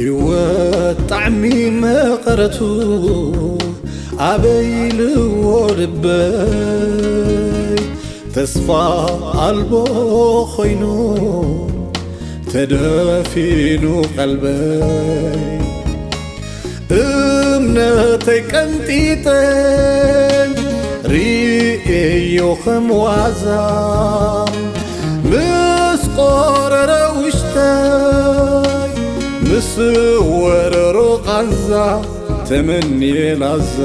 ህይወት ጣዕሚ መቐረቱ ኣበይ ኢልዎ ልበይ፣ ተስፋ ኣልቦ ኮይኑ ተደፊኑ ቀልበይ። እምነተይ ቀንጢጠ ርእየዮ ከም ዋዛ፣ ምስ ቆረረ ውሽጠይ፣ ምስ ወረሮ ቃንዛ ተመንየ ላዛ።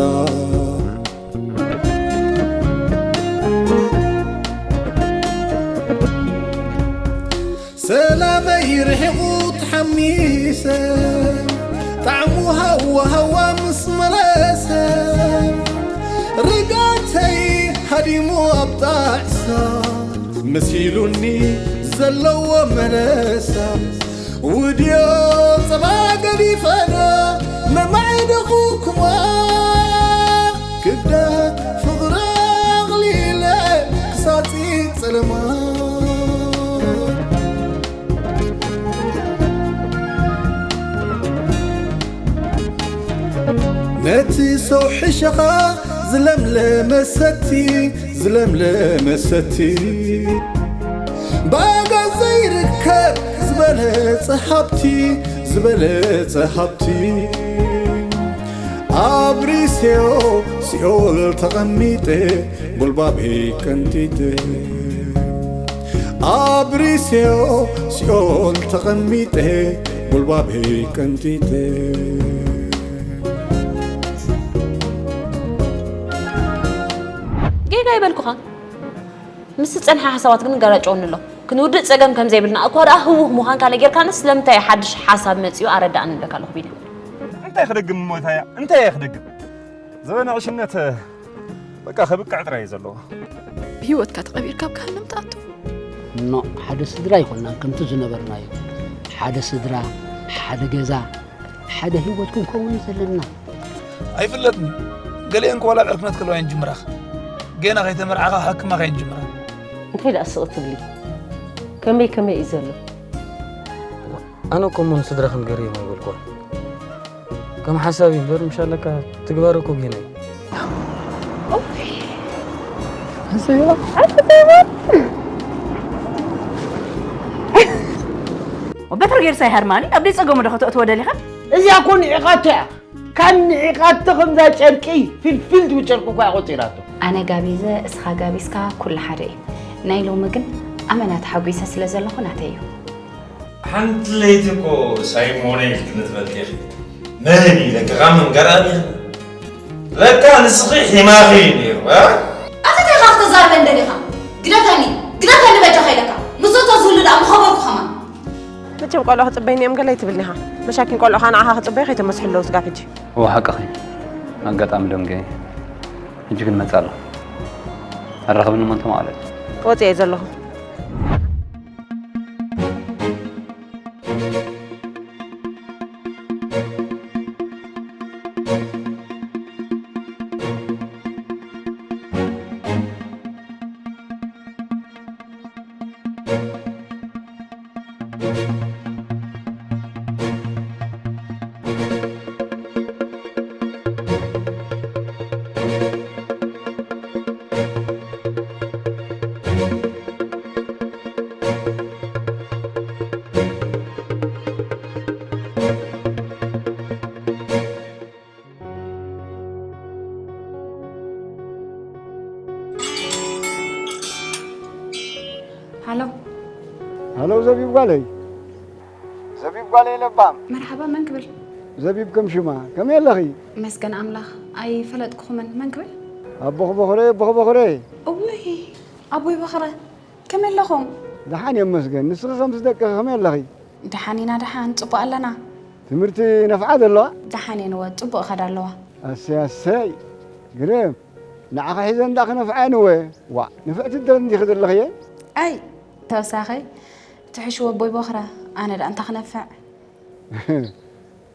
ሰላመይ ርሒቑ ተሓሚሰ፣ ጣዕሙ ሃዋ ሃዋ ምስ መለሰ፣ ርግኣተይ ሃዲሙ ኣብ ጣዕሳ፣ መሲሉኒ ዘለዎ መለሳ። ውድዮ ጸባ ገዲፈና መማዕደኹኩማ፣ ክብደት ፍቕሪ ኣቕሊለ ክሳጺ ጸለማ። ነቲ ሰው ሕሸኻ ዝለምለመ ሰቲ፣ ዝለምለመ ሰቲ፣ ብኣጋ ዘይርከብ ዝበለጸ ሃብቲ፣ ዝበለጸ ሃብቲ። ኣብ ሪሴዮ ሲኦል ተቐሚጠ፣ ጉልባበይ ቀንጢጠ። ኣብ ሪሴዮ ሲኦል ተቐሚጠ፣ ጉልባበይ ቀንጢጠ። ጌጋ ይበልኩኻ። ምስ ዝጸንሐ ሓሳባት ግን ጋራጨውኒ ኣሎ። ክንውድእ ጸገም ከም ዘይብልና እኳ ደኣ ህዉኽ ምዃንካ ነጊርካኒ፣ ስለምንታይ ሓድሽ ሓሳብ መጺኡ ኣረዳእኒ እብለካ ኣለኹ ቢንያም። እንታይ ክደግም እሞ ታያ? እንታይ እየ ክደግም? ዘበነ ዕሽነት በቃ ከብቅዕ ጥራይ እዩ ዘለዎ። ብህይወትካ ተቐቢርካ ኣብ ገሃነም ትኣቱ። ኖ፣ ሓደ ስድራ ኣይኮንናን ከምቲ ዝነበርናዮ። ሓደ ስድራ፣ ሓደ ገዛ፣ ሓደ ህይወት ክንከውን እዩ ዘለና። ኣይፍለጥን እዩ። ገሊአን ቆልዓ ዕርክነት ከለዋ እየን ጅምራኻ። ገና ከይተመርዓኻ ሃክማ ከየን ጅምራ። እንታይ ደኣ ስቕ ትብሊ? ከመይ ከመይ እዩ ዘሎ? ኣነ እኮ እሞ ንስድራኽን ገርዮም ኣይበልኩዋን። ከም ሓሳብ እዩ እምበር፣ ምሽ ኣለካ ትግባረ እኮ ጌና እዩ። በትሪ ጌርሳ ይሃርማኒ፣ ኣብ ደይ ጸገሙ ዶ ከተእትዎ ደሊኻ? እዚኣ እኮ ንዒቓቶ እያ። ካብ ንዒቓቶ ከምዛ ጨርቂ ፊልፊል ትብል ጨርቂ እኮ እያ ቆጺራቶ። ኣነ ጋቢዘ፣ እስኻ ጋቢዝካ፣ ኩሉ ሓደ እዩ። ናይ ሎሚ ግን ኣመና ተሓጒሰ ስለ ዘለኹ ናተይ እዩ። ሓንቲ ለይቲ እኮ ሳይሞነይ ክትበልኪ ኢኺ። መን እዩ ለካ ካብ ምንጋር ኣቢኺ? ለካ ንስኺ ሒማኺ እዩ ነይሩ፣ እ? ኣታ እንታይ ኢኻ ክተዛርበኒ ደሊኻ? ግደፈኒ፣ ግደፈኒ በጃኻ ኢለካ። ምስኡ ተዝህሉ ደኣ ምኸበርኩ ከማን። መቸም ቆልዑ ክጽበይኒ እዮም ገለ ኣይትብልኒ ኢኻ። መሻኪን ቆልዑ ኸኣ ንዓኻ ክጽበዩ ከይተመስሑ ኣለዉ ስጋብ ሕጂ። እወ ሓቅኺ። ኣጋጣሚ ደንገ ሕጂ ግን መጽእ ኣለኹ። ኣራኽብኒ እሞ እንተ መቐለ። ወጽየ እየ ዘለኹ። ሃሎ። ሃሎ፣ ዘቢብ ጓለይ። ዘቢብ ጓለይ ለባም። መርሓባ፣ መን ክብል? ዘቢብ ከም ሽማ። ከመይ ኣለኺ? መስገን ኣምላኽ። ኣይፈለጥኩኹምን። መን ክብል? ኣቦኺ በኽረ፣ ኣቦኺ በኽረ። እውይ፣ ኣቦይ በኽረ። ከመይ ኣለኹም? ደሓን እዮም መስገን። ንስኺ ከምስ ደቅኺ ከመይ ኣለኺ? ደሓን ኢና፣ ደሓን። ጽቡቕ ኣለና። ትምህርቲ ነፍዓ ዘለዋ? ደሓን እየን እወ፣ ጽቡቕ ይኸዳ ኣለዋ። ኣሰይ፣ ኣሰይ። ግርም። ንዓኻ ሒዘን ደኣ ክነፍዓ እየን እወ። ዋእ፣ ንፍዕቲ ደን እንዲኺ ዘለኽየ? ኣይ፣ ተወሳኺ ትሕሽዎ ኣቦይ ቦኽረ፣ ኣነ ደኣ እንታይ ክነፍዕ?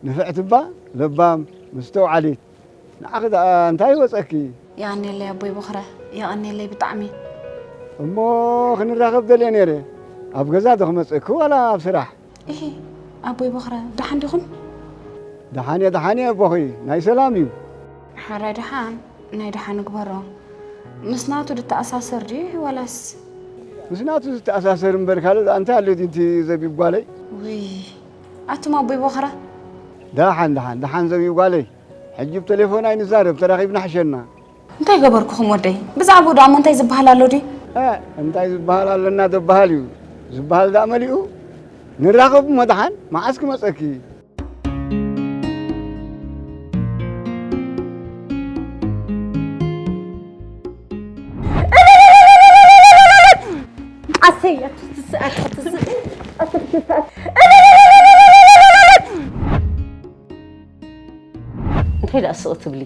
ንፍዕቲ እባ ለባም፣ መስተውዓሊት። ንዓኺ ደኣ እንታይ ይወጸኪ? የቐንየለይ ኣቦይ ቦኽረ፣ የቐንየለይ ብጣዕሚ። እሞ ክንራኸብ ደልየ ነይረ። ኣብ ገዛ ዶ ክመጸኪ ዋላ ኣብ ስራሕ? ኢሂ፣ ኣቦይ ቦኽረ፣ ደሓን ዲኹም? ደሓን እየ፣ ደሓን እየ ኣቦኺ፣ ናይ ሰላም እዩ። ሓራይ ደሓን፣ ናይ ደሓን ንግበሮ። ምስ ናቱ ድተኣሳሰር ድዩ ዋላስ? ምስ ናቱ ዝተኣሳሰር እምበር ካልእ ደኣ እንታይ ኣሎ ድዩ እቲ ዘቢብ ጓለይ? ውይ ኣቱም ኣቦይ ቦኸራ። ደሓን፣ ደሓን፣ ደሓን ዘቢብ ጓለይ። ሕጂ ብቴሌፎን ኣይንዛረብ፣ ተራኺብና ሕሸና። እንታይ ገበርኩኹም ወደይ? ብዛዕባኡ ደኣ እሞ እንታይ ዝበሃል ኣሎ ድዩ? እ፣ እንታይ ዝበሃል ኣለና ደበሃል እዩ። ዝበሃል ደኣ መሊኡ። ንራኸብ እሞ ደሓን፣ መዓስ ክመጸኪ? ኣሰይ ኣቲ ትስኣት ኣቲ ትስኣት ኣቲ ትስኣት እንታይ ደኣ ስቕ ትብሊ?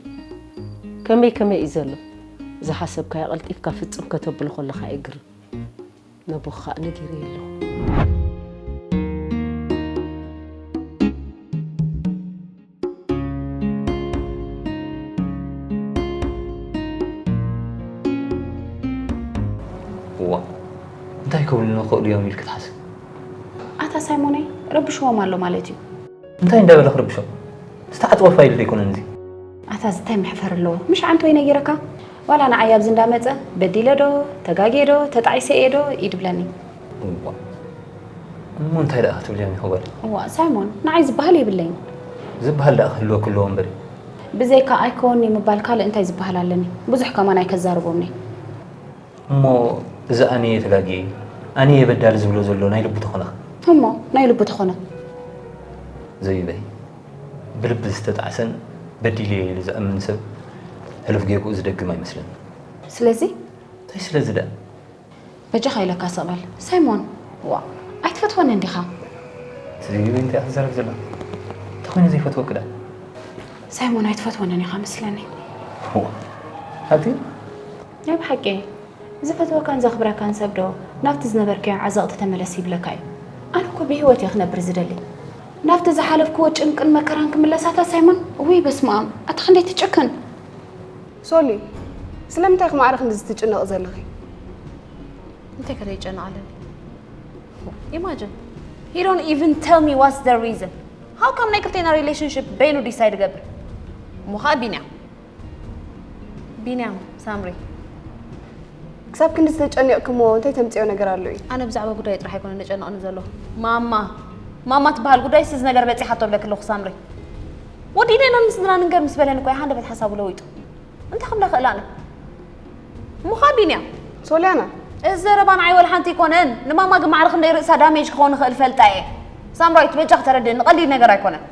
ከመይ ከመይ እዩ ዘሎ? ዝሓሰብካዮ ቀልጢፍካ ፍጽም ከተብሎ ከለኻ እየ ግርም። ነቦኻ ነጊረዮ ኣለኹ። እዋ እንታይ ክብሉ ንኽእሉ እዮም ኢልክ ትሓስብ? ኣታ ሳይሞነይ ረብሽዎም ኣሎ ማለት እዩ። እንታይ እንዳበለ ክርብሾም? ዝተዓጽወ ፋይል ዶ ኣይኮነን እዚ? ኣታ እዚ እንታይ መሕፈር ኣለዎ? ምሽ ዓንተወይ ነጊረካ? ዋላ ንዓይ ኣብዚ እንዳመጸ በዲለ ዶ ተጋግየ ዶ ተጣዒሰ እየ ዶ ኢድብለኒ። እዋ እሞ እንታይ ደኣ ክትብልዮም ኢኺ ጓል? እዋ ሳይሞን ንዓይ ዝበሃል የብለይን። ዝበሃል ደኣ ክህልወኪ ኣለዎ እምበሪ። ብዘይካ ኣይከወኒ ምባል ካልእ እንታይ ዝበሃል ኣለኒ? ብዙሕ ከማን ኣይከዛርቦምኒ። እሞ እዚ ኣነ እየ ተጋግየ ኣነ እየ በዳሊ ዝብሎ ዘሎ ናይ ልቡ ተኾነኸ? እሞ ናይ ልቡ ተኾነ? ዘይበይ ብልቢ ዝተጣዕሰን በዲለየ ኢሉ ዝኣምን ሰብ ሕሉፍ ጌግኡ ዝደግም ኣይመስለንን። ስለዚ እንታይ ስለዚ ደኣ? በጃኻ ኢለካ ስቕ በል ሳይሞን። ዋእ ኣይትፈትወንን ዲኻ? ዘይበይ እንታይ እያ ትዛረብ ዘላ? እንታይ ኮይኑ ዘይፈትወኪ ደኣ? ሳይሞን ኣይትፈትወንን ኢኻ መስለኒ። ዋእ ሓቂ? ናይ ብሓቂ ዝፈትወካን ዘኽብረካን ሰብ ዶ ናብቲ ዝነበርካዮ ዓዘቕቲ ተመለስ ይብለካ እዩ? ኣነ እኮ ብህይወት እየ ክነብር ዝደሊ። ናብቲ ዝሓለፍክዎ ጭንቅን መከራን ክምለስ ኣታ ሳይሞን? ውይ በስመኣብ ኣታ ክንደይ ትጭክን። ሶሊ ስለምንታይ ኢኺ ማዕረ ክንድዚ ትጭነቒ ዘለኺ? እንታይ ከ ዘይጨነቕ ኣለኒ? Imagine he don't even tell me what's the reason. How come ናይ ክልቴና relationship በይኑ decide ይገብር? እሞ ኸኣ ቢንያም ቢንያም ሳምሪ ክሳብ ክንድዚ ተጨኒቕኪ እሞ እንታይ ተምፅእዮ ነገር ኣሎ እዩ? ኣነ ብዛዕባ ጉዳይ ጥራሕ ኣይኮነን ዘጨንቐኒ ዘሎ። ማማ ማማ ትበሃል ጉዳይስ እዚ ነገር በፂሓቶ እብለኪ ኣለኹ ሳምሪ። ወዲእና ኢና ንስድራ ንንገር ምስ በለኒ እኮ እዩ ሃንደበት ሓሳቡ ለዊጡ። እንታይ ክብለኪ እላነ? እሞ ኸኣ ቢንያም። ሶልያና። እዚ ዘረባ ንዓይ ወላ ሓንቲ ኣይኮነን። ንማማ ግን ማዕረ ክንደይ ርእሳ damage ክኸውን ይኽእል እፈልጣ እየ። ሳምራዊት በጃኺ ተረድእኒ፣ ቀሊል ነገር ኣይኮነን።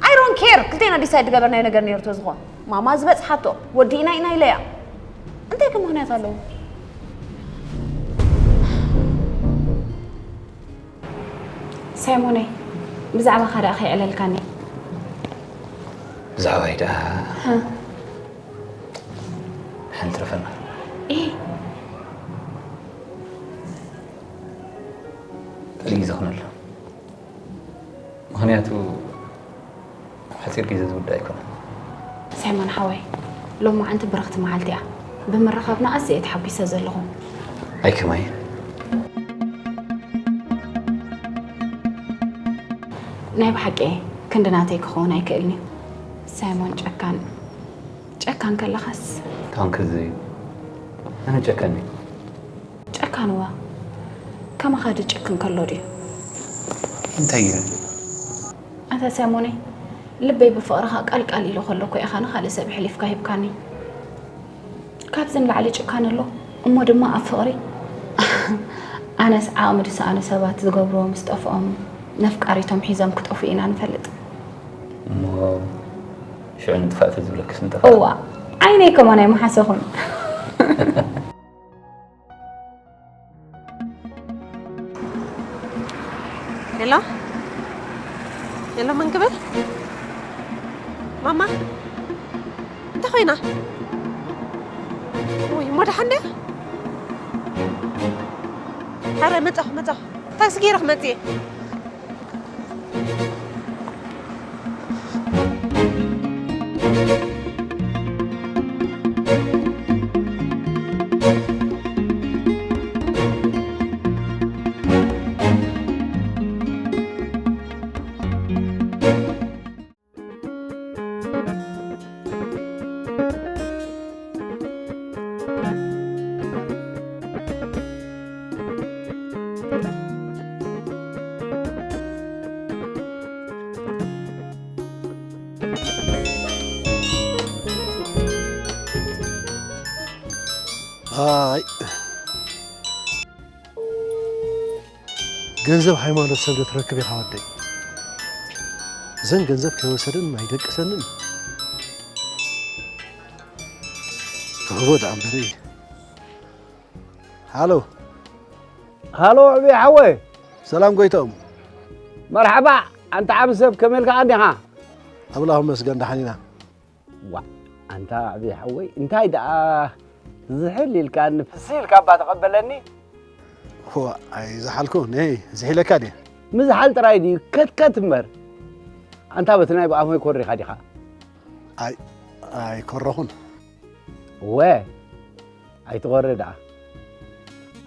I don't care ክልቴና decide ዝገበርናዮ ነገር ነይሩ ተዝኾን ማማ ዝበፅሓቶ ወዲእና ኢና ኢለያ። እንታይ ከ ምኽንያት ኣለዎ? ሳይሞነይ ብዛዕባኻ ደኣ ከይዕለልካኒ። ብዛዕባይ ደኣ ሓንቲ ረፈና። እይ ሪኢዘ ክነሎ ምኽንያቱ ሓፂር ግዜ ዝውዳእ ኣይኮነን። ሳይሞን ሓወይ፣ ሎማዓንቲ ብርኽቲ መዓልቲ እያ። ብምርኻብና ኣዝየ እየ ተሓጒሰ ዘለኹ። ኣይከማይን። ናይ ብሓቂ ክንዲ ናተይ ክኸውን ኣይክእልን እዩ። ሳይሞን ጨካን ጨካን ከለኻስ። ታንክዚ ኣነ ጨካን ድየ? ጨካን እዋ ከማኻ ድጭክን ከሎ ድዩ? እንታይ ገይረ? ኣታ ሳይሞነይ ልበይ ብፍቕርኻ ቃልቃል ኢሉ ከሎ እኮ ኢኻ ንኻልእ ሰብ ኣሕሊፍካ ሂብካኒ። ካብዚ ንላዕሊ ጭካነ ኣሎ እሞ ድማ ኣብ ፍቕሪ ኣነስ ዓቕሚ ዝሰኣኑ ሰባት ዝገብርዎ ምስ ጠፍኦም ነፍቃሪቶም ሒዞም ክጠፍኡ ኢና ንፈልጥ። እሞ ሽዑ ንጥፋእ ተዝብለክስ ንጠፍኣ። እዋ ዓይነይ ከማን ኣይመሓሰኹን። ሄሎ ሄሎ፣ መን ክብል? ማማ እንታይ ኮይና? ውይ እሞ ደሓን ድያ? ሕረ መጻኹ መጻኹ፣ ታክሲ ገይረ ክመጽእ እየ። ኣይ፣ ገንዘብ ሃይማኖት ሰብ ዶ ትረክብ ኢኻ ወደይ? እዘን ገንዘብ ከይወሰደን ኣይደቅሰንን። ክህቦ ደኣ እምበር። ሃሎ። ሃሎ፣ ዕቢ ሓወይ። ሰላም ጎይቶም። መርሓባ፣ ኣንታ ዓቢ ሰብ፣ ከመይ ኢልካ ቀኒኻ? ኣምላኽ ይመስገን፣ ደሓን ኢና። ዋ፣ ኣንታ ዕቢ ሓወይ፣ እንታይ ደኣ ዝሕል ኢልካኒ፣ ፍስህ ኢልካ እባ ተቐበለኒ? ዋ፣ ኣይዝሓልኩ፣ ነይ፣ ዝሒለካ ድየ? ምዝሓል ጥራይ ድዩ? ከትከት እምበር። ኣንታ በቲ ናይ ብኣፎይ ኮሪኻ ዲኻ? ኣይ፣ ኣይኮረኹን። እወ፣ ኣይትኾሪ ደኣ።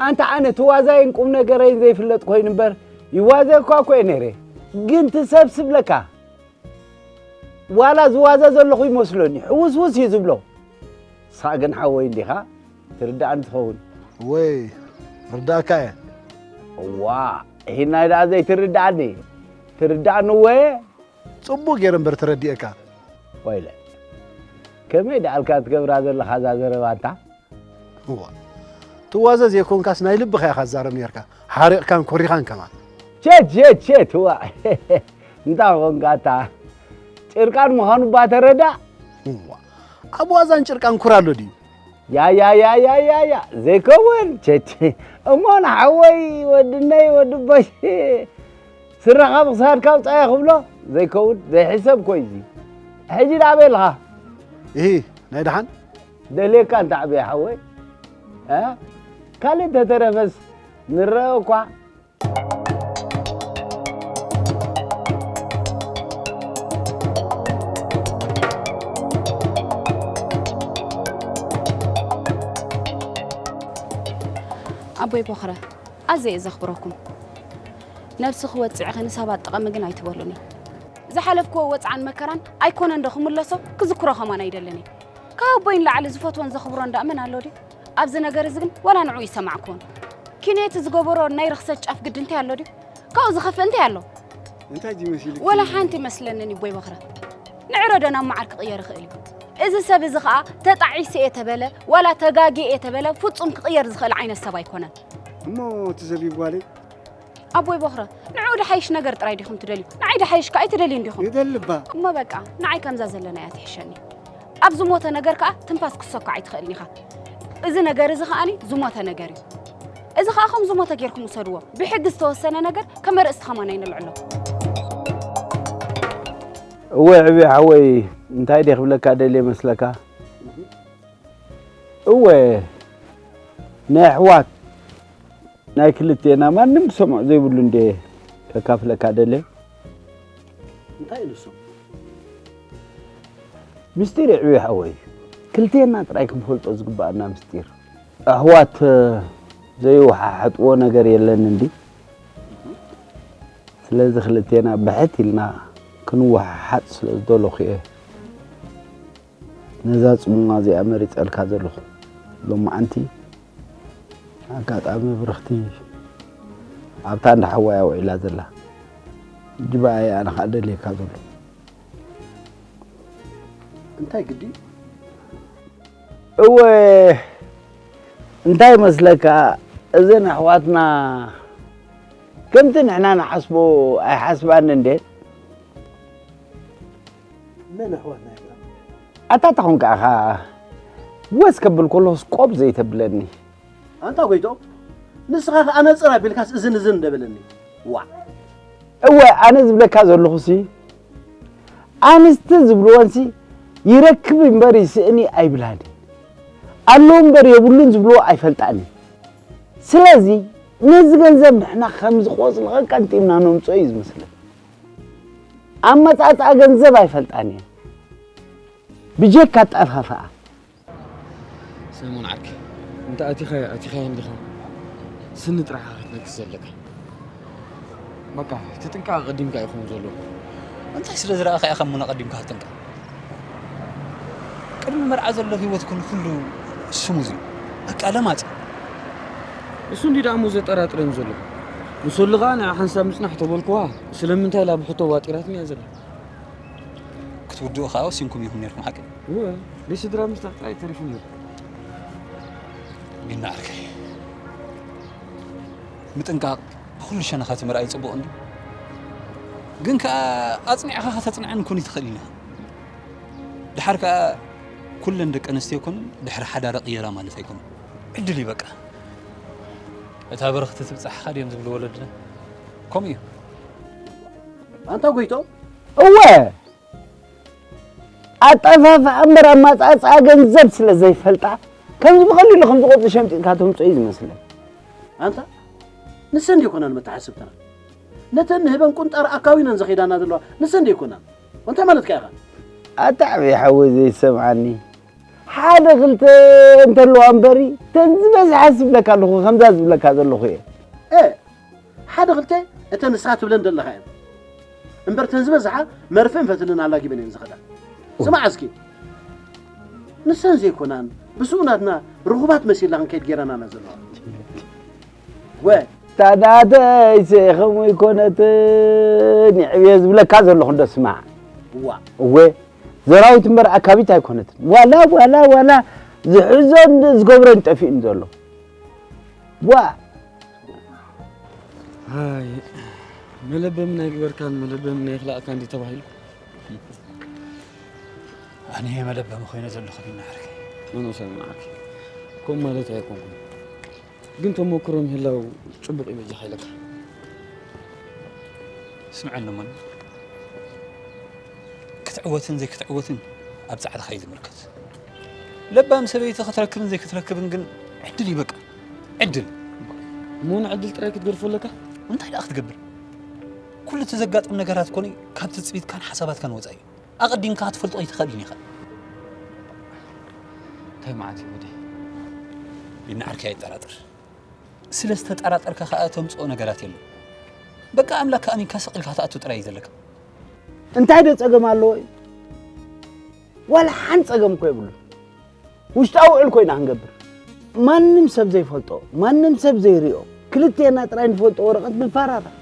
ኣንታ ኣነ ትዋዛይን ቁም ነገረይን ዘይፍለጥ ኮይኑ እምበር፣ ይዋዘ እኳ እኮ እየ ነይረ። ግን ትሰብስብለካ። ዋላ ዝዋዘ ዘለኹ ይመስለኒ፣ ሕውስውስ እዩ ዝብሎ። ንስኻ ግን ሓወይ እንዲኻ፣ ትርድኣኒ ትኸውን። ወይ፣ ርዳእካ እየ። እዋ፣ ሂናይ ደኣ ዘይትርድኣኒ። ትርድኣኒ እወ። ጽቡቕ ገይረ እምበር ተረዲኤካ። ወይለ፣ ከመይ ደኣልካ ትገብራ ዘለኻ እዛ ዘረባ ኣንታ? እዋ፣ ትዋዘ ዘይኮንካስ ናይ ልብኻ ኢኻ ትዛረብ ነርካ። ሓሪቕካን ኮሪኻን ከማን። ቸት፣ ቸት፣ ቸት፣ እዋ። እንታይ ኾንካ ኣታ? ጭርቃን ምዃኑ እባ ተረዳእ። እዋ፣ ኣብ ዋዛን ጭርቃን ኩራ ኣሎ ድዩ? ያ፣ ያ፣ ያ፣ ያ፣ ያ፣ ያ፣ ዘይከውን። ቸት፣ እሞ ንሓወይ፣ ወድነይ፣ ወድቦይ፣ ስረኻ ብክሳድካ ኣውጻዮ ክብሎ ዘይከውን፣ ዘይሕሰብ እኮ እዩ እዚ። ሕጂ ደኣ ኣበይ ኣለኻ? እሂ፣ ናይ ደሓን? ደልየካ እንተ ዓብየ ሓወይ፣ እ? ካልእ እንተተረፈስ ንረአ እኳ። ኣቦይ ቦኽረ፣ ኣዝየ እየ ዘኽብረኩም። ነብሲ ክወጽዕ ኸ ንሰባት ጥቐሚ ግን ኣይትበሉኒ። ዝሓለፍክዎ ወጽዓን መከራን ኣይኮነን ዶ ክምለሶ፣ ክዝክሮ ኸማን ኣይደልን እየ። ካብ ኣቦይ ንላዕሊ ዝፈትዎን ዘኽብሮን ደኣ መን ኣሎ ድዩ? ኣብዚ ነገር እዚ ግን ዋላ ንዕኡ ይሰማዕክዎን። ኪንየቲ ዝገበሮ ናይ ርኽሰት ጫፍ ግዲ እንታይ ኣሎ ድዩ? ካብኡ ዝኸፍእ እንታይ ኣሎ? እንታይ ድዩ መሲልኪ? ወላ ሓንቲ ይመስለንን እዩ ኣቦይ ቦኽረ። ንዕረዶ ናብ መዓር ክቕየር ይኽእል እዩ። እዚ ሰብ እዚ ኸኣ ተጣዒሰ እየ ተበለ፣ ዋላ ተጋግየ እየ ተበለ፣ ፍጹም ክቕየር ዝኽእል ዓይነት ሰብ ኣይኮነን። እሞ እቲ ዘቢብ ጓለይ? ኣቦይ ቦኽረ፣ ንዕኡ ድሓይሽ ነገር ጥራይ ዲኹም ትደልዩ? ንዓይ ድሓይሽ ከኣ ኣይትደልዩን ዲኹም? ይደሊ እባ። እሞ በቃ፣ ንዓይ ከምዛ ዘለናያ ትሕሸኒ። ኣብ ዝሞተ ነገር ከኣ ትንፋስ ክትሰኮ ኣይትኽእልን ኢኻ። እዚ ነገር እዚ ከኣኒ ዝሞተ ነገር እዩ። እዚ ከኣ ከም ዝሞተ ጌርኩም ውሰድዎ። ብሕጊ ዝተወሰነ ነገር ከም ኣርእስቲ ከማን ኣይነልዕሎ። እወ ዕብየ ሓወይ፣ እንታይ ድየ ክብለካ ደልየ መስለካ? እወ፣ ናይ ኣሕዋት ናይ ክልቴና ማንም ክሰምዖ ዘይብሉ እንዴ ከካፍለካ ደልየ። እንታይ እዩ ንሱ? ምስጢር እዩ ዕብየ ሓወይ። ክልቴና ጥራይ ክንፈልጦ ዝግበኣና ምስጢር። ኣሕዋት ዘይወሓሓጥዎ ነገር የለን እንዲ። ስለዚ ክልቴና ብሕት ኢልና ክንወሓሓጥ ስለ ዝደለኹ እየ። ነዛ ጽምዋ እዚኣ መሪጸልካ ዘለኹ። ሎማዓንቲ ኣጋጣሚ ብርኽቲ ኣብታ እንዳ ሓዋያ ውዒላ ዘላ። ሕጂ ብኣይ ኣነ ኸኣ ደልየካ ዘሎ። እንታይ ግዲ? እወ፣ እንታይ መስለካ፣ እዘን ኣሕዋትና ከምቲ ንሕና ንሓስቦ ኣይሓስባን እንዴ? መን ኣሕዋትና ይብላ? ኣታ ተኾንካ ኢኻ ወስ ከብል ከሎስ ቆብ ዘይተብለኒ። ኣንታ ጎይቶ፣ ንስኻ ኸኣ ነጽር ኣቢልካስ እዝን እዝን እንደበለኒ። ዋ። እወ፣ ኣነ ዝብለካ ዘለኹሲ፣ ኣንስቲ ዝብልወንሲ ይረክብ እምበር ይስእን እዩ ኣይብላን እዩ። ኣለዎ እምበር የብሉን ዝብልዎ ኣይፈልጣን እዩ። ስለዚ፣ ነዚ ገንዘብ ንሕና ከም ዝቆጽልኸ ቀንጢብና ነምጽኦ እዩ ዝመስለኒ። ኣመጻጽኣ ገንዘብ ኣይፈልጣን እየ። ብጀካ ኣጠፋፍኣ። ሰለሞን ዓርከይ፣ እንተ ኣቲኻዮ፣ ኣቲኻዮ እንዲኻ፣ ስኒ ጥራሕ ኢኻ ክትነክስ ዘለካ። በቃ፣ እቲ ጥንቃቐ ኣቐዲምካ እዩ ክኸውን ዘለዎ። እንታይ ስለ ዝረኣኻ ኢኻ እሞ ኣቐዲምካ ክትጥንቀቕ? ቅድሚ መርዓ ዘሎ ህይወት ኩን ኩሉ ስሙዝ እዩ። በቃ፣ ለማጽ። እሱ እንዲ ደኣ እሞ ዘጠራጥረኒ ዘሎ። ንሶሊ ኸኣ ንዓ ሓንሳብ ምጽናሕ ተበልክዋ፣ ስለምንታይ ኢላ ብሕቶ ዋጢራትኒ እያ ዘላ። ክትውድኡ ኸኣ ወሲንኩም ኢኹም ነይርኩም፣ ሓቂ? እወ፣ ብስድራ ምስታፍ ጥራይ ተሪፉ ነይሩ። ቢና ዓርከይ፣ ምጥንቃቕ፣ ብኹሉ ሸነኻት ምርኣይ ጽቡቕ እንዲ፣ ግን ከኣ ኣጽኒዕኻ ከተጽንዐን ኩን ይትኽእል ኢና። ድሓር ከኣ ኩለን ደቂ ኣንስትዮ ኮን ድሕሪ ሓዳረ ቅየራ ማለት ኣይኮነን። ዕድል እዩ በቃ። እታ በረኽቲ ትብጻሕኻ ድዮም ዝብሉ ወለድና? ከምኡ እዩ። ኣንታ ጎይቶ፣ እወ፣ ኣጠፋፍኣ እምበር ኣማጻጽኣ ገንዘብ ስለ ዘይፈልጣ፣ ከምዚ ብቐሊሉ ከም ዝቖጽ ሸምጢጥካ ተምጽኦ እዩ ዝመስለን። ኣንታ ንሰን ዲኮናን መተሓስብትና? ነተን ንህበን ቁንጣር ኣካዊነን ዝኸይዳና ዘለዋ ንሰን ዲኮናን? እንታይ ማለትካ ኢኻ? ኣታ ዓብዪ ሓወይ ዘይሰምዓኒ። ሓደ ክልተ እንተለዋ እምበሪ፣ ተን ዝበዝሓ ዝብለካ ኣለኹ፣ ከምዛ ዝብለካ ዘለኹ እየ። እ፣ ሓደ ክልተ እተን ንስኻ ትብለን ዘለኻ እየን። እምበር እተን ዝበዝሓ መርፍእን ፈትልን ኣላጊበን እየን ዝኸዳ። ስማዕ እስኪ፣ ንሰን ዘይኮናን፣ ብስኡ ናትና ርኹባት መሲልና ክንከይድ ጌረናና ዘለዋ። ወ። ታዳተይሰ ከምኡ ይኮነትን፣ ይዕብየ ዝብለካ ዘለኹ እንዶ ስማዕ። ዋ። እወ፣ ዘራዊት እምበር ኣካቢት ኣይኮነትን። ዋላ፣ ዋላ፣ ዋላ ዝሕዞን ዝገብሮን ጠፊእን ዘሎ። ዋ። ኣይ፣ መለበሚ ናይ ግበርካን መለበሚ ናይ ክላእካን እንዲ ተባሂሉ። ኣነ መለበሚ ኮይነ ዘለኹ ቢና ዓርከይ። መኖ ሰማዕኪ። ከም ማለት ኣይኮንኩን። ግን ተሞክሮ ምህላው ጽቡቕ ይበጃኻ ኢለካ። ስምዐኒ እሞ፣ ክትዕወትን ዘይክትዕወትን ኣብ ጻዕርኻ እዩ ዝምልከት። ለባም ሰበይቲ ክትረክብን ዘይክትረክብን ግን ዕድል እዩ በቃ። ዕድል። እሞ ንዕድል ጥራይ ክትገድፎ ኣለካ? እንታይ ደኣ ክትገብር? ኩሉ እቲ ዘጋጥም ነገራት ኮነ ካብ ትጽቢትካን ሓሳባትካን ወጻኢ እዩ። ኣቐዲምካ ክትፈልጦ ኣይትኽእልን ኢኻ። እንታይ መዓት እዩ ወደይ? ቢና ዓርከይ ኣይጠራጠር። ስለ ዝተጠራጠርካ ከኣ ተምጽኦ ነገራት የለን። በቃ ኣምላክ ኣሚንካ ስቕ ኢልካ ክትኣቱ ጥራይ እዩ ዘለካ። እንታይ ዶ ጸገም ኣለዎ እዩ? ዋላ ሓንቲ ጸገም እኮ የብሉን። ውሽጣዊ ውዕል ኮይና ክንገብር። ማንም ሰብ ዘይፈልጦ፣ ማንም ሰብ ዘይሪኦ፣ ክልቴና ጥራይ ንፈልጦ ወረቐት ንፈራረም።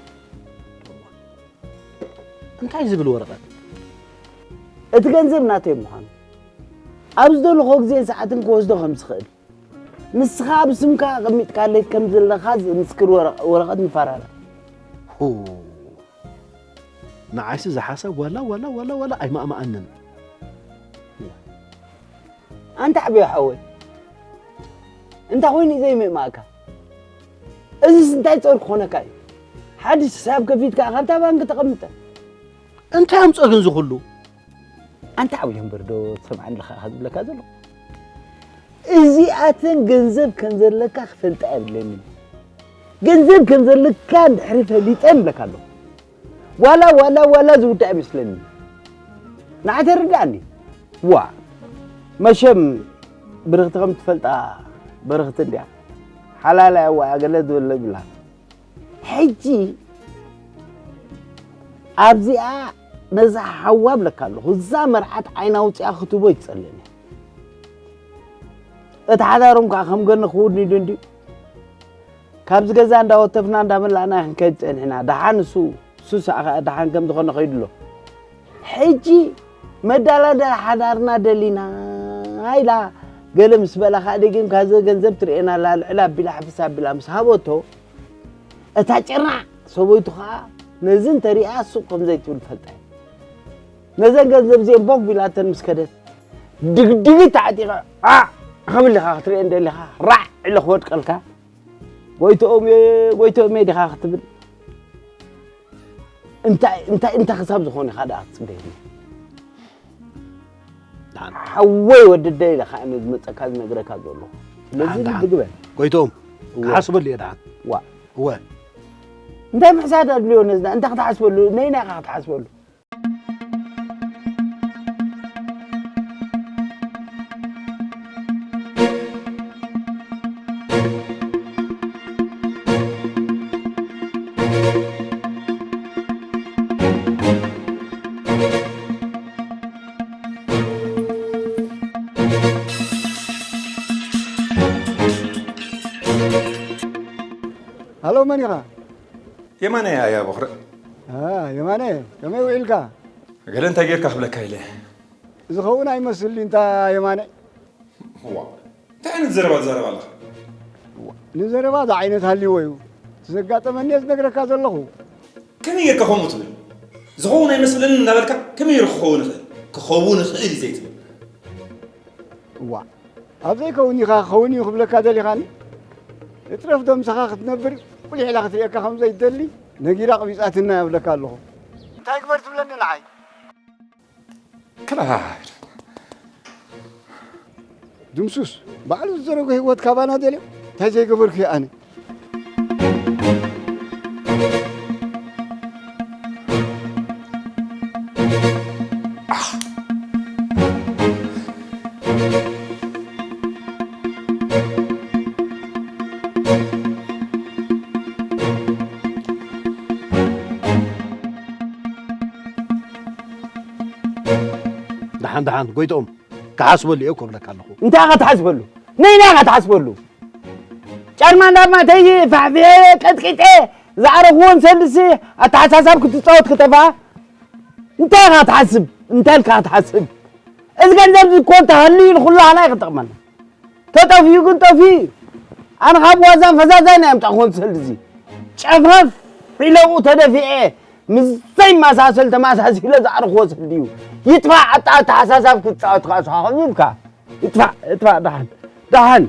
እንታይ ዝብል ወረቐት? እቲ ገንዘብ ናተይ ምዃኑ፣ ኣብ ዝደለኹዎ ግዜን ሰዓትን ክወስዶ ከም ዝኽእል፣ ንስኻ ኣብ ስምካ ኣቐሚጥካለይ ከም ዘለኻ ዝምስክር ወረ-፣ ወረቐት ንፈራረም። ሁ፣ ንዓይሲ ዝሓሳብ ዋላ፣ ዋላ፣ ዋላ፣ ዋላ ኣይማእማኣንን። ኣንታ ዓብዮ ሓወይ፣ እንታይ ኮይኑ እዩ ዘይምእማእካ? እዚስ እንታይ ጸር ክኾነካ እዩ? ሓድሽ ሕሳብ ከፊትካ ካብታ ባንክ ተቐምጠ። እንታይ ኣምጾ ግን ዝኹሉ? ኣንታ ዓብዮ እምበር ዶ ትሰምዓኒ ኣለኻ ዝብለካ ዘሎ? እዚኣተን ገንዘብ ከም ዘለካ ክፈልጣ የብለንን። ገንዘብ ከም ዘለካ እንድሕሪ ፈሊጠ እብለካ ኣለኹ። ዋላ፣ ዋላ፣ ዋላ ዝውዳእ ኣይመስለኒ። ንዓይ ተረድኣኒ። ዋ፣ መሸም ብርኽቲ ከም ትፈልጣ በርኽቲ እንድያ። ሓላላ እያ፣ ዋ፣ ገለ ዝበለ ይብላ። ሕጂ ኣብዚኣ ነዛ ሓዋ እብለካ ኣለኹ። እዛ መርዓት ዓይና ኣውፂኣ ክትቦ ይፀለኒ። እቲ ሓዳሮም ከዓ ከም ገኒ ክውድን እዩ እንድዩ። ካብዚ ገዛ እንዳወተፍና እንዳመላእና ክንከይድ ጸኒሕና። ደሓን እሱ፣ እሱ ሰኣ ኸኣ ደሓን ከም ዝኾነ ኸይዱ ኣሎ። ሕጂ መዳላዳ ሓዳርና ደሊና ኢላ ገለ ምስ በላ ኸኣ ደጊም ካብዚ ገንዘብ ትርእየና ኣላ፣ ልዕል ኣቢላ ሕፍስ ኣቢላ ምስ ሃበቶ፣ እታ ጭርናዕ ሰበይቱ ኸኣ ነዚ እንተሪኣ ሱቕ ከም ዘይትብል ፈልጣ እየ። ነዘን ገንዘብ እዚአን ቦግ ኢላተን ምስ ከደት፣ ድግድጊት ተዓጢቐ፣ ዓዕ ክብል ኢኻ ክትርእየን ደሊኻ፣ ራዕ ኢለ ክወድቀልካ። ጎይትኦም እየ፣ ጎይትኦም እየ ዲኻ ክትብል? እንታይ፣ እንታይ፣ እንታይ ክሳብ ዝኾነ ኢኻ ደኣ ክትጽበየኒ? ደሓን። ሓወይ ወዲ ደይ ኢለ ኸዓ እየ ዝመጸካ ዝነግረካ ዘለኹ። ስለዚ ደሓን፣ ደሓን። ልቢ ግበር። ጎይትኦም፣ እወ። ክሓስበሉ እየ ደሓን። ዋ። እወ። እንታይ ምሕሳድ ኣድልዮ ነዝና? እንታይ ክትሓስበሉ? ነይና ኢኻ ክትሓስበሉ? ሃሎ፣ መን ኢኻ? የማነ እያ፣ እያ ቦኽረ። አ፣ የማነ፣ ከመይ ውዒልካ? ገለ እንታይ ጌርካ ክብለካ ኢለ። ዝኸውን ኣይመስልኒ እንታ የማነ። ዋ፣ እንታይ ዓይነት ዘረባ ትዛረብ ኣለኻ? ንዘረባ ዝዓይነት ሃልይዎ እዩ። እቲ ዘጋጠመኒ እየ ዝነግረካ ዘለኹ። ከመይ ጌርካ ከምኡ ትብል? ዝኸውን ኣይመስለንን እናበልካ ከመይ ጌሩ ክኸውን ይኽእል? ክኸውን ይኽእል እዩ ዘይትብል? እዋእ፣ ኣብ ዘይከውን ኢኻ ክኸውን እዩ ክብለካ ደሊኻኒ? እጥረፍ ዶ ምሳኻ ክትነብር ቁሊሕ ኢላ ክትርእየካ ከም ዘይትደሊ ነጊራ ኣቕቢጻትና እያ እብለካ ኣለኹ። እንታይ ግበር ትብለኒ ንዓይ? ክላ ድምሱስ ባዕሉ ዝዘረጎ ህይወት ካባና ደልዮ እንታይ ዘይገበርኩ እየ ኣነ። ደሓን ደሓን ጎይትኦም፣ ክሓስበሉ እየ እኮ እብለካ ኣለኹ። እንታይ ኢኻ ትሓስበሉ? ነይና ኢኻ ትሓስበሉ? ጨርማ እንዳማ ተይ ፋሕፊሐ ቀጥቂጠ ዝኣረኽዎን ሰልሲ ኣተሓሳሳብ ክትፃወት ክጠፋ? እንታይ ኢኻ ትሓስብ? እንታይ ኢልካ ትሓስብ? እዚ ገንዘብ እዚ እኮ እንተሃልዩ ንኹላህና እዩ ክጠቕመና። ተጠፊኡ ግን ጠፊኡ እዩ። ኣነ ካብ ዋዛን ፈዛዛን ናይ ኣምፃእኹዎ ሰልዲ እዚ ጨፈፍ ኢለኡ ተደፊኤ ምስ ዘይመሳሰል ተመሳሲለ ዝኣርኽዎ ሰልዲ እዩ። ይጥፋእ ኣታ ኣተሓሳሳብ ክትፃወት ከዓ ስኻ ከምዚ ኢልካ። ይጥፋእ፣ ይጥፋእ፣ ደሓን፣ ደሓን፣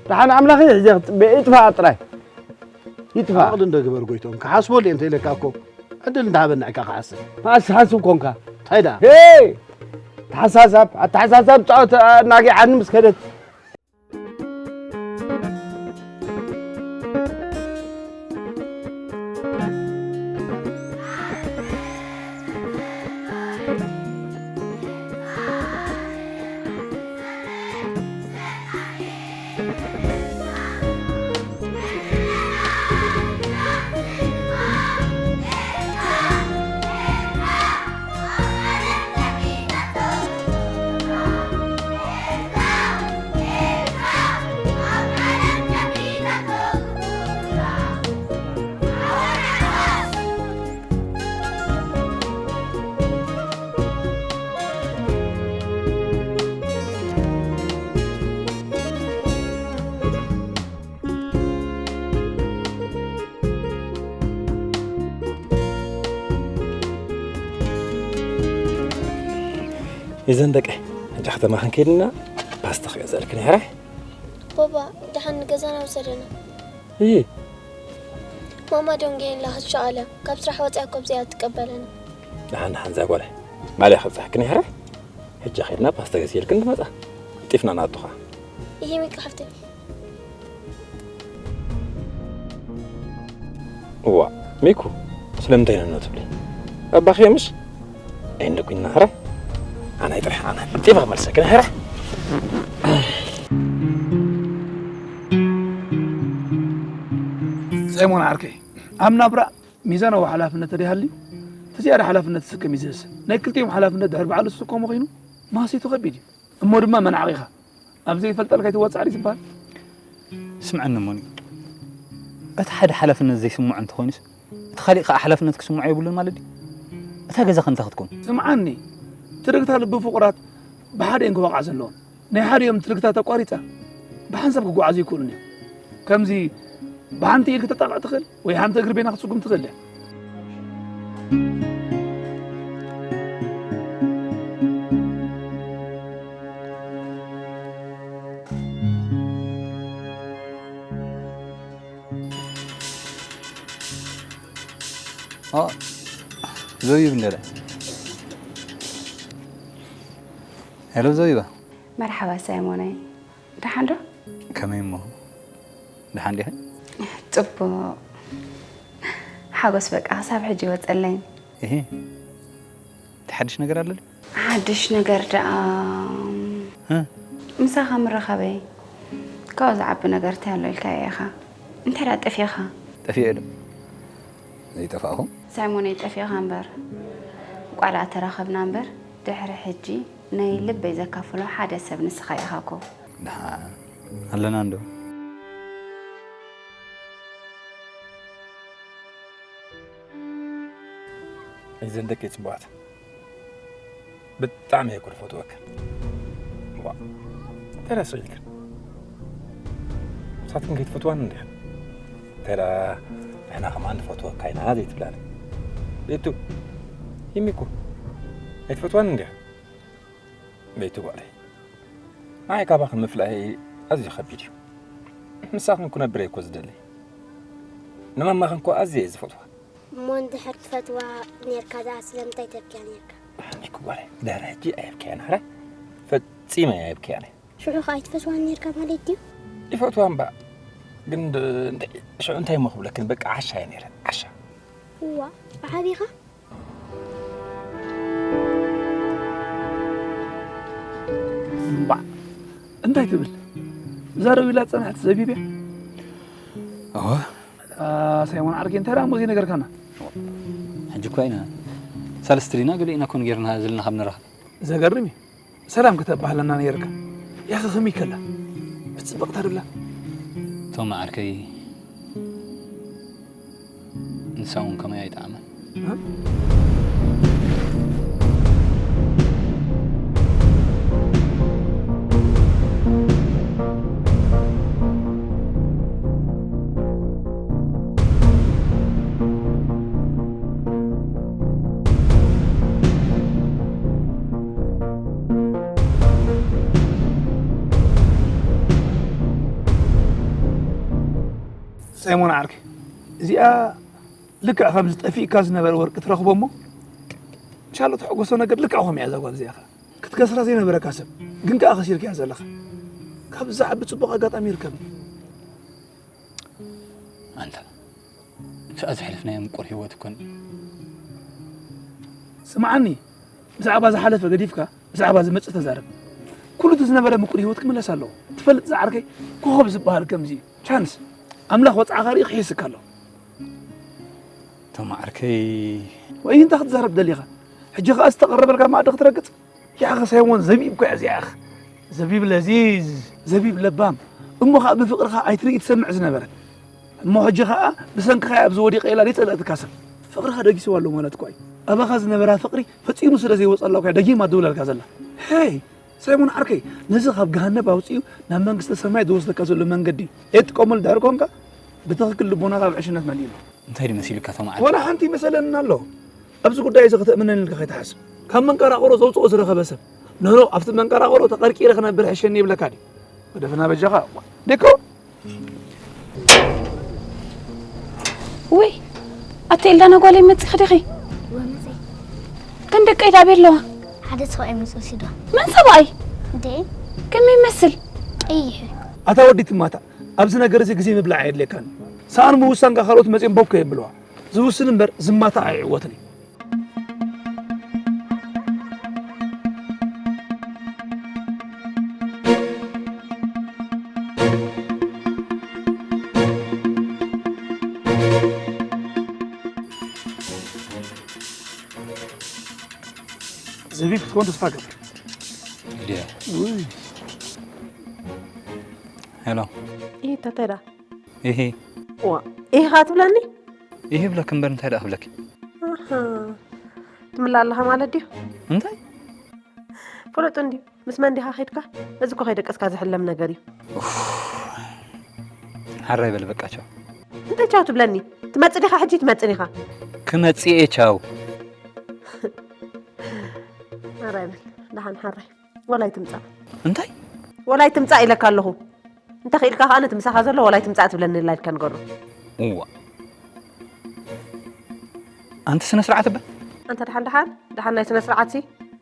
ደሓን ኣምላኸይ ሕዚ ክትፅበ፣ ይጥፋእ ጥራይ። ይጥፋእ። ዓቕሊ እንዶ ግበር ጎይቶም፣ ክሓስበሉ እየ እንተ ኢለካ እኮ ዕድል እንዳሃበና እካ ክሓስብ። መኣስ ትሓስብ ኮንካ? እንታይ ደኣ? ሄይ! ተሓሳሳብ፣ ኣተሓሳሳብ ጫወት ኣናጊዓኒ ምስ ከደት። እዘን ደቀይ ሕጂ ከተማ ክንከይድ ኢና ፓስታ ክገዝኣልክን እየ ሕራይ። ቦባ፣ ደሓን ንገዛና ውሰደና። እይ። ማማ ደንጎየላ ክትሸቐለ፣ ካብ ስራሕ ወፂኣ እኮ ብዚኣ ትቀበለና። ደሓን ደሓን እዛ ጓለይ። ማልያ ከብፅሓክን እየ ሕራይ። ሕጂ ከይድና ፓስታ ገዚኤልክን ንመፃ። ጢፍና ንኣቱ ኸዓ። እይ ሚኪ ሓፍተይ። እዋ፣ ሚኩ፣ ስለምንታይ ነኖ ትብሊ? ኣባኺ ምሽ? ኣይንደ ኩና ሕራይ? ኣናይ ጥራሕ ኣና ጢባ ክመልሰክን ሕራይ? ሳይሞን ዓርከይ፣ ኣብ ናብራ ሚዛናዊ ሓላፍነት ተደይሃልዩ፣ እቲ ዝያዳ ሓላፍነት ዝስከም እዩ ዝህሰ። ናይ ክልቲኦም ሓላፍነት ድሕሪ ባዕሉ ዝስከሞ ኮይኑ፣ ማህሰይቱ ከቢድ እዩ። እሞ ድማ መናዕቕ ኢኻ። ኣብ ዘይፈልጠልካ ኣይትወጽዕ ድዩ ዝበሃል? ስምዐኒ እሞኒ፣ እቲ ሓደ ሓላፍነት ዘይስምዖ እንተኾይኑስ፣ እቲ ካሊእ ከኣ ሓላፍነት ክስምዖ የብሉን ማለት ድዩ? እታ ገዛ ከ እንታይ ክትከውን? ስምዓኒ፣ ትርግታ ልቢ ፍቑራት ብሓደ እየን ክወቕዓ ዘለወን። ናይ ሓዲኦም ትርግታ ተቋሪጻ፣ ብሓንሳብ ክጓዓዙ ኣይክእሉን እዮም። ከምዚ ብሓንቲ ኢድ ክተጣቕዕ ትኽእል ወይ ሓንቲ እግሪ በይና ክትስጉም ትኽእል እያ። ኦ፣ ዘቢብ እንደ ሄሎ ዘቢባ። መርሓባ ሳይሞነይ፣ ደሓን ዶ? ከመይ እሞ? ደሓን ዲኺ? ጽቡቕ። ሓጎስ በቃ ክሳብ ሕጂ ይወጸለይን። እሂ። እቲ ሓድሽ ነገር ኣሎ ድዩ? ሓድሽ ነገር ደኣ፣ እ? ምሳኻ ምርኻበይ። ካብኡ ዝዓቢ ነገር እንታይ ኣሎ ኢልካ ኢኻ? እንታይ ደኣ ጠፊእኻ? ጠፊኤ ዶ? ዘይጠፋእኹ? ሳይሞነይ ጠፊእኻ እምበር። እንቋዕ ደኣ ተራኸብና እምበር፣ ድሕሪ ሕጂ ናይ ልበይ ዘካፍሎ ሓደ ሰብ ንስኻ ኢኻ እኮ። ደሓን ኣለና እንዶ። እዘን ደቂ ጽቡቓት። ብጣዕሚ እየ እኮ ዝፈትወክን። ዋ፣ እንታይ ደስ ኢልክን? እዛ ናትክን ከይትፈትዋን እንዲኻ። እንታይ ደኣ ንሕና ከማን ንፈትወካ ኢና ዘይትብላኒ? ቤቱ፣ ሂሚ እኮ ኣይትፈትዋን እንዲኻ። ቤቱ ጓለይ፣ ንዓይ ካባኽን ምፍላይ ኣዝዩ ከቢድ እዩ። ምሳኽን ክነብር እየ እኮ ዝደሊ። ንማማኽን እኮ ኣዝየ እየ ዝፈትዋ። እሞ እንድሕር ትፈትዋ ኔርካ ደኣ ስለምንታይ ተብክያ ኔርካ? ኣነ እኮ ጓለይ፣ ድሕሪ ሕጂ ኣየብክያን፣ ሕራይ? ፈጺመ እየ ኣየብክያን እየ። ሽዑ ኸኣ ኣይትፈትዋን ኔርካ ማለት ድዩ? ይፈትዋ እምበኣር። ግን ድ-፣ እንታይ፣ ሽዑ እንታይ እሞ ክብለክን፣ በቃ ዓሻ እየ ነይረ፣ ዓሻ። እዋ፣ ብዓቢኻ? እምባዕ፣ እንታይ ትብል? ዛረብ ኢላ ዝጸንሐት ዘቢብ እያ። እወ። ኣ፣ ሳይሞን ዓርከይ፣ እንታይ ደኣ እሞ ዘይነገርካና? ሕጂ እኳ ኢና ሳልስቲ ዲና ገለ ኢና ኮን ጌርና ዘለና ካብ ንራኸብ። ዘገርም እዩ። ሰላም ከተባህለና ነይርካ። ያኸ ከመይ ከላ? ብጽብቕታ ድላ? ቶም ዓርከይ፣ ንሳ እውን ከማይ ኣይጠዓማን። እ? ሳይሞን ዓርከይ፣ እዚኣ ልክዕ ከምዚ ጠፊእካ ዝነበረ ወርቂ ትረኽቦ እሞ፣ እንሻሎ ትሕጎሶ ነገር ልክዕ ከምኡ እያ እዛ ጓል እዚኣ ኸኣ። ክትከስራ ዘይነበረካ ሰብ፣ ግን ከኣ ከሲርካያ ዘለኻ። ካብ ዝዓቢ ጽቡቕ ኣጋጣሚ ይርከብኒ። ኣንታ፣ ምስኣ ዘሕለፍናዮ ምቁር ህይወት እኮ። ስምዓኒ፣ ብዛዕባ ዝሓለፈ ገዲፍካ፣ ብዛዕባ ዝመጽእ ተዛረብ። ኩሉ እቲ ዝነበረ ምቁር ህይወት ክምለስ ኣለዎ። ትፈልጥ ዝዓርከይ፣ ኮኸብ ዝበሃል ከምዚ እዩ። ቻንስ፣ ኣምላኽ ወጽዓኻ ርኢ ክሒስካ ኣሎ። ቶም ዓርከይ። ወይ እንታይ ክትዛረብ ደሊኻ? ሕጂ ኸኣ ዝተቐረበልካ መኣዲ ክትረግጽ? ያኸ ሳይሞን ዘቢብ እኮ እያ እዚኣ ያኸ። ዘቢብ ለዚዝ፣ ዘቢብ ለባም። እሞ ኸኣ ብፍቕርኻ ኣይትርኢ ትሰምዕ ዝነበረት። እሞ ሕጂ ኸኣ ብሰንክኻ እያ ኣብዚ ወዲቐ ኢላ ዘይጸለእትካ ሰብ። ፍቕርኻ ደጊስዋ ኣሎ ማለት እኮ እዩ። ኣባኻ ዝነበራ ፍቕሪ ፈጺሙ ስለ ዘይወጸላ እኮ እያ ደጊማ ትድውለልካ ዘላ። ሄይ! ሳይሞን ዓርከይ፣ ነዚ ካብ ገሃነብ ኣውጺኡ ናብ መንግስተ ሰማይ ዝወስደካ ዘሎ መንገዲ ኣይትጥቀመሉ ድሕሪ ኮንካ፣ ብትኽክል ልቦናኻ ብዕሽነት መሊእሉ። እንታይ ድዩ መሲሉካ ቶም ዓርከይ? ዋላ ሓንቲ ይመሰለኒ ኣሎ። ኣብዚ ጉዳይ እዚ ከተእምነኒ ኢልካ ከይትሓስብ። ካብ መንቀራቕሮ ዘውጽኦ ዝረኸበ ሰብ። ኖኖ፣ ኣብቲ መንቀራቕሮ ተቐርቂረ ክነብር ሕሸኒ ይብለካ ድዩ? ገደፍና በጃኻ። ደኮ? ውይ፣ ኣቲ ኤልዳና ጓለይ መጺኺ ዲኺ? እወ፣ መጺኤ። ግን ደቀይ ዳኣ ኣበይ ኣለዋ? ሓደ ሰብኣይ መጺኡ ሲዶ። መን ሰብኣይ? እንዴ? ከመይ ይመስል? ቀይሕ። ኣታ ወዲ ትማታ፣ ኣብዚ ነገር እዚ ግዜ ምብላዕ ኣየድልየካን። ሰኣን ምውሳንካ ካልኦት መጺኦም ቦኮ የብልዋ። ዝውስን እምበር ዝማታ ኣይዕወትን እዩ። ዘቢብ ክትኮን ተስፋ እገብር። ድያ? ውይ። ሄሎ። ይህ ተተዳ። ይሄ። ዋ፣ ይህ ኸዓ ትብለኒ? ይሄ ብለክ እምበር እንታይ ደኣ ክብለኪ? ኣሃ። ትምላእ ኣለኻ ማለት ድዩ? እንታይ? ፍሉጥ እንድዩ። ምስ መን ዲኻ ኸይድካ? እዚ እኮ ከይደቀስካ ዝሕለም ነገር እዩ። ኡፍ። ሓራይ በል በቃ ቻው። እንታይ ቻው ትብለኒ? ትመጽእ ዲኻ ሕጂ ትመጽእ ዲኻ? ክመጽእ እየ ቻው። ሓራይ በል። ደሓን ሓራይ። ወላይ ትምጻእ። እንታይ? ወላይ ትምጻእ ኢለካ ኣለኹ። እንተ ኽኢልካ ኸኣ ነቲ ምሳኻ ዘሎ ወላይ ትምጻእ ትብለኒ ኣላ ኢልካ ንገሮ። እዋ። ኣንቲ ስነ ስርዓት እባ። ኣንታ ደሓን ደሓን፣ ደሓን ናይ ስነ ስርዓትሲ።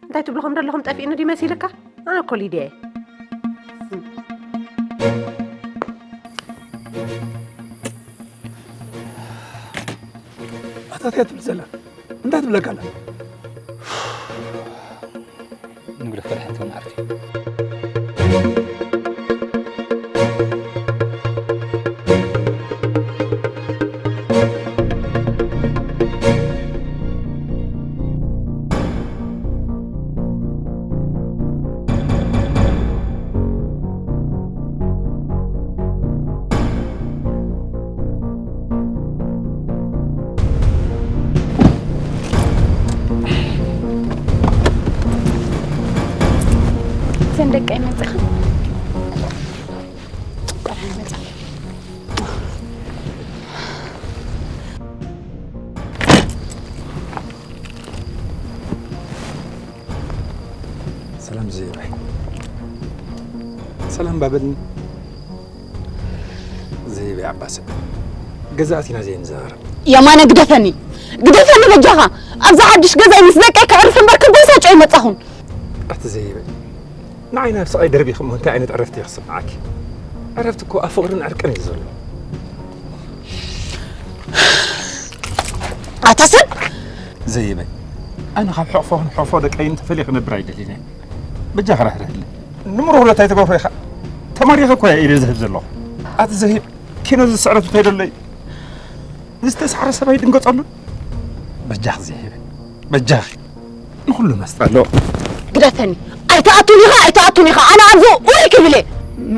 እንታይ ትብሉ ከም ዘለኹም ጠፊእኒ ድዩ መሲልካ? ኣነ እኮ ሊድያ እየ። ኣታ እንታይ ትብል ዘላ? እንታይ ትብለካ ኣላ? ንግደፎ ደሓን ቶም ዓርከይ። እዘን ደቀይ መጺኸን። ቆልዓ ይመጻ። ሰላም ባበልኒ። ዘይበይ ዓባሰ ገዛእት ኢና ዘይንዛረብ። የማነ ግደፈኒ፣ ግደፈኒ በጃኻ። ኣብዛ ሓድሽ ገዛይ ምስ ደቀይ ከዕርፍ እምበር ክበሳጨ ይመጻኹን። ኣቲ ዘይበይ ንዓይ ናብ ስቓይ ደርቢኺ እሞ እንታይ ዓይነት ዕረፍቲ እዩ ክስምዓኪ? ዕረፍቲ እኮ ኣብ ፍቕርን ዕርቅን እዩ ዘሎ። ኣታ ሰብ ዘይበይ ኣነ ካብ ሕቕፎኽን ሕቕፎ ደቀይን ተፈልየ ክነብር ኣይደልን እየ። በጃኺ ራህርህለይ። ንምሩኽ ዶ እንታይ ትገብሮ ኢኻ? ተማሪኸ እኮ እየ ኢደ ዝህብ ዘለኹ። ኣቲ ዘሂብ ኪኖ ዝስዕረቱ እንታይ ደሎ እዩ? ዝተስዓረ ሰብ ኣይድንገጸሉን። በጃኺ ዘይበይ በጃኺ። ንኹሉ መስጣ ኣለዎ። ግደፈኒ። ኣይትኣቱን ኢኻ ኣይትኣቱን ኢኻ። ኣነ ኣብዚ ውይ ክብል እየ።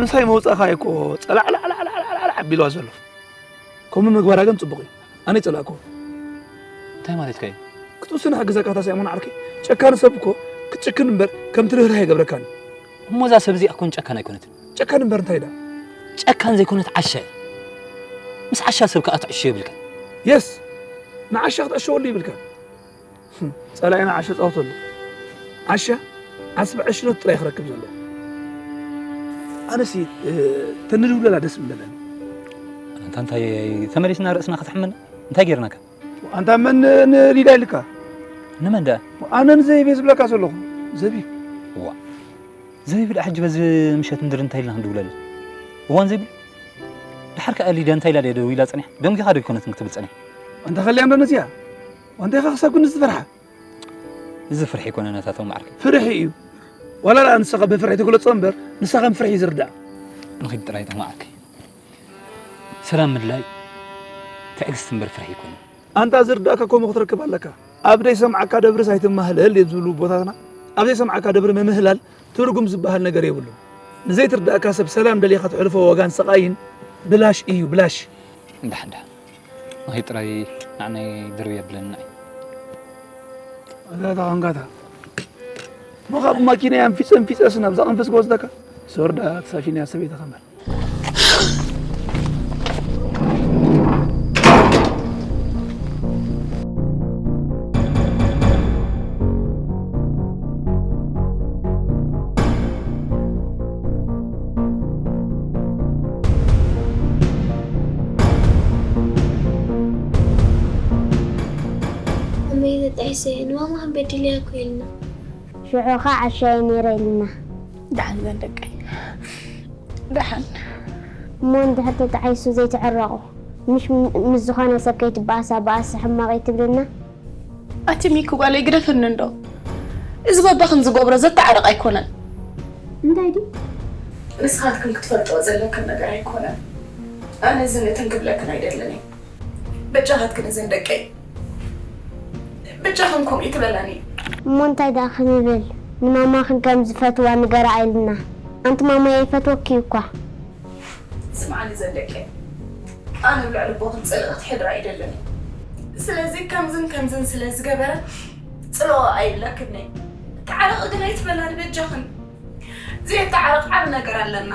ምሳይ መውፃእኻ እኮ ፀላዕላዕላዕላዕላዕ ኣቢልዋ ዘሎ። ከምኡ ምግባራ ግን ፅቡቕ እዩ። ኣነ ይፀላእክዎ። እንታይ ማለትካ እዩ? ክትውስን ሓግዘካ ታሳይ ሞን ዓርከይ። ጨካን ሰብ እኮ ክትጭክን እምበር ከምቲ ርህራህ ኣይገብረካን። እሞ እዛ ሰብ እዚኣ ኮን ጨካን ኣይኮነትን። ጨካን እምበር እንታይ ዳ? ጨካን ዘይኮነት ዓሻ እያ። ምስ ዓሻ ሰብ ከኣ ትዕሾ የብልካን። የስ ንዓሻ ክትዕሸወሉ ይብልካን። ጸላኢና ዓሻ ጻወተሉ። ዓሻ ዓስቢ ዕሽነቱ ጥራይ ክረክብ ዘለዎ። ኣነሲ ተንድውለላ ደስ ምበለኒ። ኣንታ እንታይ ተመሊስና ርእስና ከተሕምና እንታይ ጌርናካ? ኣንታ መን ንሊዳ ኢልካ? ንመን ደኣ? ኣነ ንዘይቤ ዝብለካ ዘለኹ ዘቢብ። ዋ ዘቢብ ደኣ ሕጂ በዚ ምሸት እንድር እንታይ ኢልና ክንድውለሉ? እዋን ዘይብሉ። ድሓር ከኣ ሊዳ እንታይ ኢላ ደው ኢላ ጸኒሓ? ደንጊኻ ዶ ኣይኮነትን ክትብል ጸኒሓ? ኣንታ ከልያ እንዶ ነዚኣ? ኣንታ ኢኻ ክሳብ ክንድዚ ትፈርሓ? እዚ ፍርሒ ኣይኮነ ነታ ተማዓርከይ። ፍርሒ እዩ። ዋላ ደኣ ንስኻ ብፍርሒ ትግለጾ እምበር ንሳ ከም ፍርሒ እዩ ዝርዳእ። ንኺድ ጥራይ ተማዓርከይ። ሰላም ምድላይ ትዕግስቲ እምበር ፍርሒ ኣይኮነን። ኣንታ ዝርዳእካ ከምኡ ክትረክብ ኣለካ። ኣብ ዘይሰምዓካ ደብርስ ኣይትማህለል ድዮም ዝብሉ ኣቦታትና? ኣብ ዘይሰምዓካ ደብሪ ምምህላል ትርጉም ዝበሃል ነገር የብሉን። ንዘይትርዳእካ ሰብ ሰላም ደሊኻ ተሕልፎ ዋጋን ስቓይን ብላሽ እዩ ብላሽ። ደሓን ደሓን ንኸይድ ጥራይ ንዓናይ ድርብይ ኣብለና እዩ። እዛ ተቐንጋታ እሞ ካብ ማኪና እያ ኣንፊፀ ኣንፊፀስ ናብዛ ቅንፍስ ክወስደካ ሶርዳ ክሳሽን እያ ሰበይትኻ እምበር። ኣመይ ተጣይሰ ንማማ ክንበድል እያ እኮ ኢልና። ሽዑ ኸዓ ዓሻ እየ ነይረ ኢልና። ደሓን ዘን ደቀይ ደሓን። እሞ እንድሕር ተጣሒሱ ዘይትዕረቑ ምሽ ምስ ዝኾነ ሰብ ከይትበኣሳ በኣሲ ሕማቕ እዩ ትብልና። ኣቲ ሚኪ ጓለይ ግደፍኒ እንዶ። እዚ ባባኽን ዝገብሮ ዘተዓርቕ ኣይኮነን። እንታይ ድዩ? ንስኻትክን ክትፈልጥኦ ዘለክን ነገር ኣይኮነን። ኣነ እዚ ንእትን ክብለክን ኣይደልን እየ። በጃኻትክን እዘን ደቀይ በጃኽን ከምኡ ይትበላኒ። እሞ እንታይ ደኣ ክንብል ንማማኽን ከም ዝፈትዋ ንገርኣ ኢልና። ኣንቲ ማማይ ኣይፈትወኪ እዩ እኳ። ስምዓኒ ዘን ደቀይ ኣነ ኣብ ልዕሊ ኣቦኽን ጽልኢ ክትሕድራ ኣይደልን እየ። ስለዚ ከምዝን ከምዝን ስለ ዝገበረ ጽልኦ ኣይብለክን እየ። ተዓረቒ ግን ኣይትበላኒ በጃኽን። ዘየተዓርቕ ዓቢ ነገር ኣለና።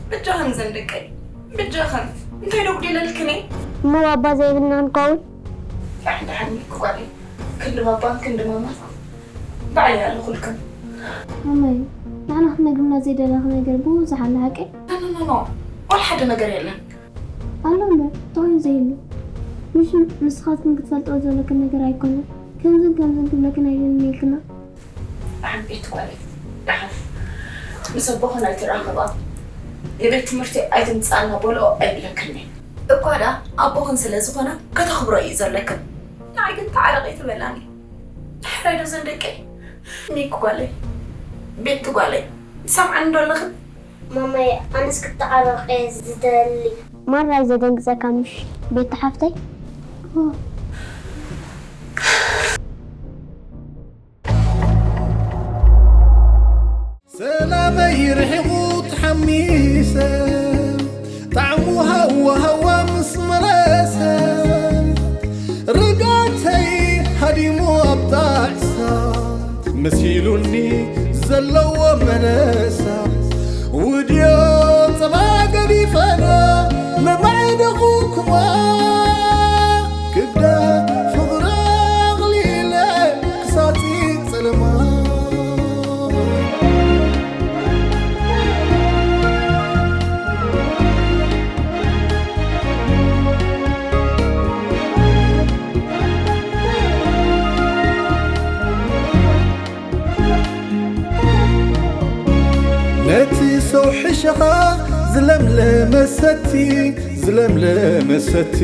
በጃኽን ዘን ደቀይ በጃኽን እንታይ ዶ ጉዲለልክን እየ። እሞ ባባ ዘይብልና ንከውን። ደሓን ደሓን ሚኪ ጓለይ ክንዲ ባባን ክንዲ ማማን ባዕለይ ኣለኹልክን። ማማይ ንዓና ክትነግርና ዘይደለኺ ነገር ብዙሕ ኣሎ ሓቀይ? ኖ ኖ ኖ ዋላ ሓደ ነገር የለን። ኣሎ እምበር እንታይ እዩ ዘይህሉ? ምሽ ንስኻትክን ክትፈልጥኦ ዘለክን ነገር ኣይኮነን። ከምዝን ከምዝን ክብለክን ኣይደልን ኢልክና። ደሓን ቤት ጓለይ ደሓን ምስ ኣቦኽን ኣይትራኸባ ንቤት ትምህርቲ ኣይትምፅኣና በልኦ ኣይብለክን እየ። እኳ ደኣ ኣቦኽን ስለ ዝኾነ ከተኽብሮ እዩ ዘለክን። ንዓይ ግን ተዓረቒ ትበላኒ። ሕራይ ዶ ዘን ደቀይ? ሚኪ ጓለይ ቤቲ ጓለይ ትሰምዓኒ ዶ ኣለኽን? ማማይ ኣነስ ክተዓረቕ እየ ዝደሊ። ማራ እዩ ዘደንግፀካ ምሽ ቤቲ ሓፍተይ? ሰላመይ ርሒቑ ተሓሚሰ ጣዕሙ ሃዋ ሃዋ ምስ መለሰ ርጋተይ ሃዲሙ ኣብ ጣዕሳ መሲሉኒ ዘለዎ መለሳ ውድዮ ጸባ ገዲፈና ለማዕደኹኩማ ክብደት ፍቕሪ ኣቕሊለ ክሳጺ ጸለማ ሸኻ ዝለምለመ ሰቲ፣ ዝለምለመ ሰቲ፣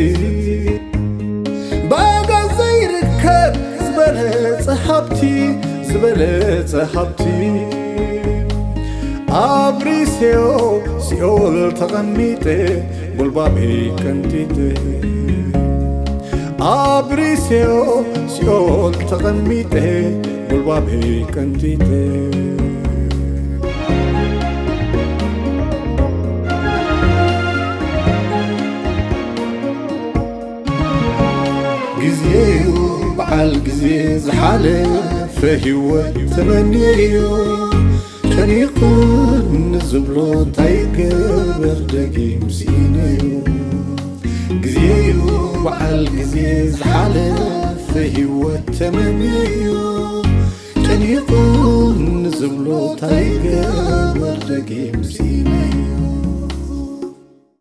ብኣጋ ዘይርከብ ዝበለጸ ሃብቲ፣ ዝበለጸ ሃብቲ። ኣብ ሪሴዮ ሲኦል ተቐሚጠ፣ ጉልባበይ ቀንጢጠ። ኣብ ሪሴዮ ሲኦል ተቐሚጠ፣ ጉልባበይ ቀንጢጠ። ግዜዩ በዓል ግዜ፣ ዝሓለፈ ህይወት ተመንየዮ። ጨኒቑኒ ዝብሎ እንታይ ይገበር፣ ደጊም ስኢነዮ። ግዜዩ በዓል ግዜ፣ ዝሓለፈ ህይወት ተመንየዮ። ጨኒቑኒ ዝብሎ እንታይ ይገበር፣ ደጊም